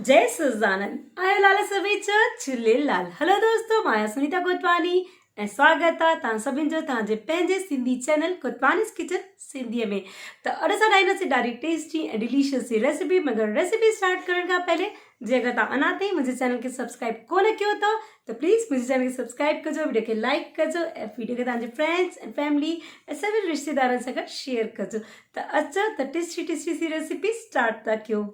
جئي سزانند آيو لال سويچ جهوليلال هلو دوستو مان آهيان سنيتا گوتواني ۽ سواگت آ توهان سڀن جو توهان جي پنهنجي سنڌي چينل گوتوانيز ڪچن سنڌي ۾ ته اڄ اسان ٺاهينداسين ڏاڍي ٽيسٽي ۽ ڊيليشس سي ريسيپي مگر ريسيپي اسٽارٽ ڪرڻ کان پهلي جي اگر توهان اڃا تائين منهنجي چينل کي سبسڪرائب ڪونه ڪيو اٿو ته پليز منهنجي چينل کي سبسڪرائب ڪجو وڊيو کي لائڪ ڪجو ۽ وڊيو کي توهان جي فرينڊس ۽ فيملي ۽ سڀني رشتيدارن سان گڏ شيئر ڪجو ته اچو ته ٽيسٽي ٽيسٽي سي ريسيپي اسٽارٽ ٿا ڪيون.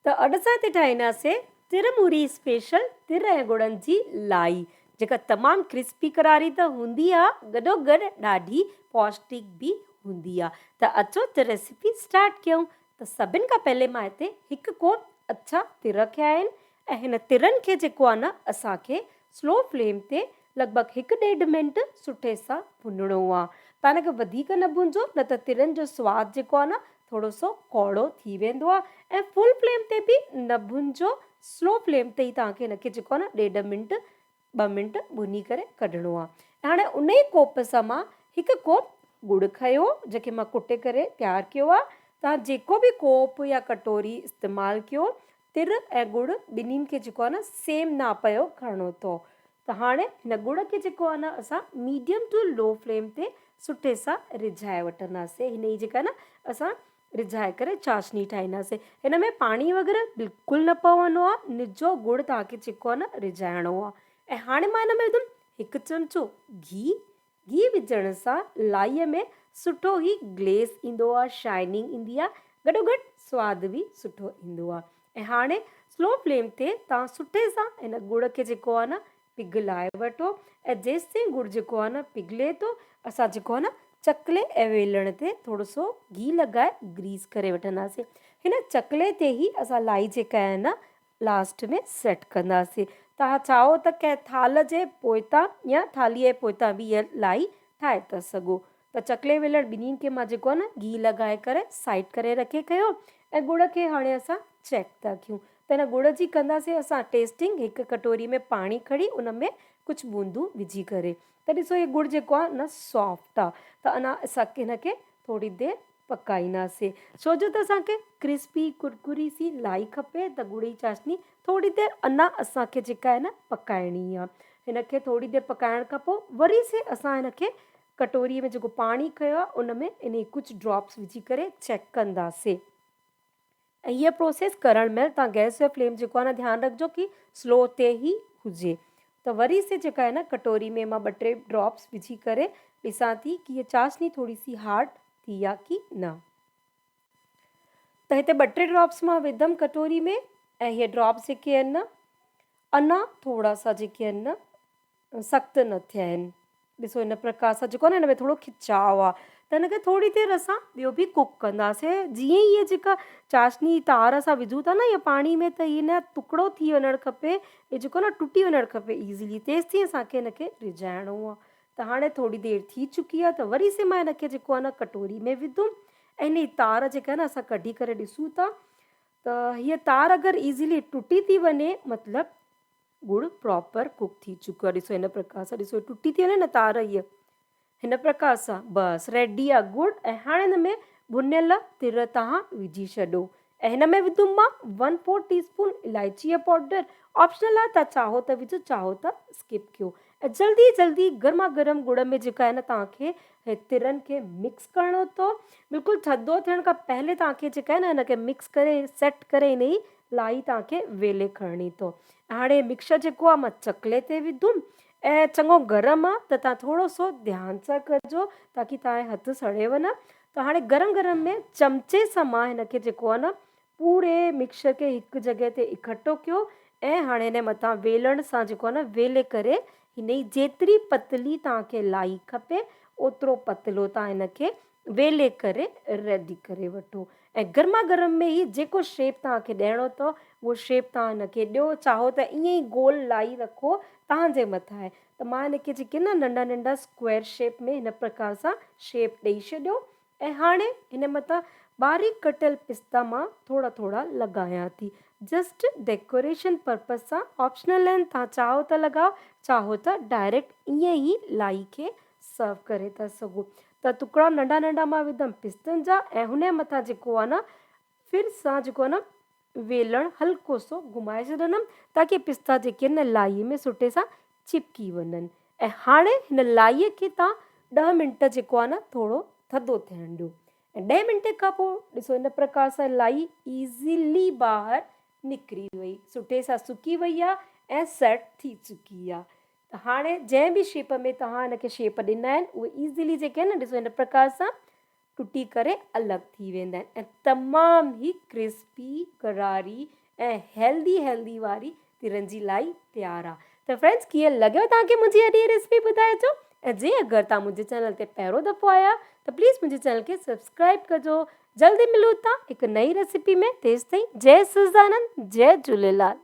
ته اڄ اسان هتي ٺاهينداسين ترموري اسپيشل تر ۽ ڳڙن جي لائي جيڪا تمام ڪرسپي ڪراري ته هوندي آ گڏو گڏ ڏاڍي پوشٽڪ به هوندي آ ته اچو ته ريسيپي اسٽارٽ ڪيون. ته سڀن کان پهلي مان هتي هڪ ڪوپ اڇا تر رکيا آهن ۽ هن ترن کي جيڪو آهي نه اسان کي سلو فليم تي لڳ ڀڳ هڪ ڏيڍ منٽ سٺي سان ڀنڻو آهي. تان هن کي وڌيڪ نه ڀنجو نه ته ترن جو سواد جيڪو آهي نه ٿورو سو ڪوڙو ٿي ويندو آهي ۽ فل فليم تي به نه ڀنجو سلو فليم تي ئي توهان کي هن کي جيڪو آهي نه ڏيڍ منٽ ٻه منٽ ڀڃي ڪري ڪڍڻو آ. ۽ هاڻي ان ئي ڪوپ سان مان هڪ ڪوپ ڳڙ کنيو جنهن کي مان ڪٽي ڪري تيار ڪيو آ. توهان جيڪو به ڪوپ يا ڪٽوري استعمال ڪيو تر ۽ ڳڙ ٻنهين کي جيڪو آ نه سيم ناپ جو کڻڻو اٿو. ته هاڻي هن ڳڙ کي جيڪو آ نه اسان ميڊيم ٽو لو فليم تي سٺي سان رجهائي وٺنداسين. هن جي جيڪا نه اسان رجهائي ڪري چاشني ٺاهينداسين. هن ۾ پاڻي وغيره بلڪل نه پوندو آهي، نجو ڳڙ توهان کي جيڪو آهي نه رجهائڻو آهي. ۽ هاڻي مان هن ۾ وڌم هڪ چمچو گيهه. گيهه وجهڻ سان لائيء ۾ سٺو هي گليز ايندو آهي، شائننگ ايندي آهي، گڏوگڏ سواد به سٺو ايندو آهي. ۽ هاڻي سلو فليم تي توهان سٺي سان هن ڳڙ کي جيڪو آهي نه پگهلائي وٺو ۽ جيستائين ڳڙ جيڪو آهي نه پگهلي ٿو اسان جيڪو آهي نه چڪلي ۽ ويلڻ تي ٿورو سو گيهه لڳائي گريس ڪري وٺنداسين. هن چڪلي تي ئي اسان لائي جيڪا آهي نه لاسٽ ۾ سيٽ ڪنداسين. توهان چاهو ته ڪنهن ٿالهه جي پوئتان يا ٿالهيء جي پوئتان به هيء لائي ٺاهي ٿا سگهو. ته چڪلي ويلڻ ٻنهين کي مان جيڪو آهي نه گيهه لڳائي ڪري سائيڊ ڪري رکي ڪيو ۽ ڳڙ کي هاڻي اسان چيڪ ٿا ڪيون ته هن ڳڙ جي ڪنداسين اسان ٽيسٽنگ هڪ ڪٽوري ۾ پاڻي کڻي ان ۾ ڪجهه بوندون وجهي ڪري ته ڏسو هي ڳڙ جيڪو آهي نه سافٽ آهي ته اڃا اسان هن کي ٿوري دير پڪائينداسين ڇو جو ته اسان کي ڪرسپي ڪرڪري سي لائي کپي ته ڳڙ جي چاشني ٿوري دير اڃا اسان کي جيڪا آهي نه پڪائڻي آهي هن کي ٿوري دير پڪائڻ کان پوء وري سي اسان هن کي ڪٽوري ۾ جيڪو پاڻي کنيو آهي ان ۾ انهي ڪجهه ڊراپس وجهي ڪري چيڪ ڪنداسين ۽ هيء پروسيس ڪرڻ مهل توهان گئس جو فليم جيڪو آهي نه ڌيان رکجو ڪي سلو تي ئي هجي ته وري سي جيڪا آهي نه ڪٽوري ۾ مان ٻه ٽي ڊراپس وجهي ڪري ڏسان ٿي ڪي هيء چاشني ٿوري سي هارڊ ٿي آهي ڪي نه. ته هتي ٻه ٽي ڊراپس مان وڌم ڪٽوري ۾ ۽ هيء ڊراپس جيڪي آهن نه اڃا ٿورا سا جيڪي آهن نه سخت نه ٿيا آهن. ڏسو هن پرڪار سان جيڪو آهي نه هن ۾ ٿورو کچاء آهي ته هن کي ٿوري دير اسان ٻيو به ڪوڪ ڪنداسين جيئن ئي هيء جيڪا چاشني تار اسان وجهون ٿا نه هيء پاڻي ۾ ته هيء نه ٽڪڙو ٿي وڃڻ کپي هي جيڪو آهي نه ٽٽي وڃڻ کپي ايزلي تيستائين اسان کي هن کي رجهائڻو آهي ته هاڻي ٿوري دير ٿي چڪي آهي ته وري سي مان هن کي جيڪو آهي نه ڪٽوري ۾ وڌم ۽ هن جي تار جيڪا آهي نه اسان ڪڍي ڪري ڏسون ٿا ته هيء تار اگر ايزلي ٽٽي ٿي وڃي مطلب ڳڙ پراپر ڪوڪ ٿي چڪو آهي ڏسو هن پرڪار سان ڏسو ٽٽي ٿي وڃي نه تار هيء هن پرڪار سان بس ريڊي آهي ڳڙ ۽ هاڻي هن ۾ ڀنيل تر توهان وجهي ڇڏو ۽ هن ۾ وڌم مان ون فور ٽي اسپون الائچي جو پائوڊر آپشنل آهي توهان چاهو ته وجهو چاهو ته اسڪپ ڪيو ۽ جلدي جلدي گرما گرم ڳڙ ۾ جيڪا آهي نه توهان کي هي ترن کي مڪس ڪرڻو اٿو بلڪل ٿڌو ٿيڻ کان پهلي توهان کي جيڪا آهي نه هن کي مڪس ڪري سيٽ ڪري هن جي لائي توهان کي ويلي کڻڻي اٿو. هاڻي مڪسچر جيڪو آهي مان چڪلي تي وڌم ۽ چڱو گرم آهي ته توهان ٿورو سو ڌيان سان ڪجو تاڪي توهان جا هٿ سڙي نه ته هاڻي گرم گرم ۾ چمچي سان مان هن کي جيڪو آهي نه پوري مڪسچر کي هڪ جڳهه تي اڪٺو ڪيو ۽ هاڻي هن مٿان ويلڻ سان جيڪو آهي نه ويلي ڪري هن جي جيتري پتلي توهان کي لائي کپي اوترو پتلو توهان هن کي ويلي ڪري ريڊي ڪري وٺو ۽ گرما گرم ۾ ئي جيڪو شيپ توهان کي ڏيڻو اٿو اهو شيپ توهان هن کي ڏيو چاهو ته ائين ئي گول لائي رکو توهان جي مٿان آهي ته مان هن کي جيڪي نه ننڍا ننڍا اسڪوائر شيپ ۾ هن پرڪار سان شيپ ڏئي ڇڏيو ۽ هاڻي هن مٿان باريڪ ڪٽيل پستا مان ٿورا ٿورا لڳايان ٿي جسٽ ڊيڪوريشن پرپز سان آپشنل آهن توهان چاهو ته لڳاؤ چاهو ته ڊائريڪٽ ائين ئي لائي کي سرو ڪري ٿا سگهو ته ٽڪڙا ننڍا ننڍا مان وڌم پستن جا ۽ هن جي مٿان جيڪو آهي نه ڦر سان جيڪو آهي نه. ويلڻ هلڪو سو گهمائي ڇڏندم تاڪه پستا جيڪي آهن نه لائي ۾ سٺي سان چپڪي وڃن ۽ هاڻي هن لائي کي توهان ڏهه منٽ جيڪو آهي نه ٿورو ٿڌو ٿيڻ ڏيو ۽ ڏهه منٽ کان پوء ڏسو هن پرڪار سان لائي ايزلي ٻاهر نڪري وئي سٺي سان سڪي وئي آهي ۽ سيٽ ٿي چڪي آهي ته هاڻي جنهن به شيپ ۾ توهان هن کي شيپ ڏنا آهن اهي ايزلي جيڪي آهن نه ڏسو هن پرڪار سان ٽٽي ڪري الڳ ٿي ويندا آهن ۽ تمام ئي ڪرسپي قراري ۽ هيلدي هيلدي واري ترن جي لائي تيار آ ته فرينڊس ڪيئن لڳيو توهان کي منهنجي اڄ هي ريسپي ٻڌائجو ۽ جي اگر توهان منهنجي چينل تي پهريون دفعو آيا ته پليز منهنجي چينل کي سبسڪرائب ڪجو جلدي ملون ٿا هڪ نئين ريسپي ۾ تيستائين جئي سچدانند جئي جهوليلال.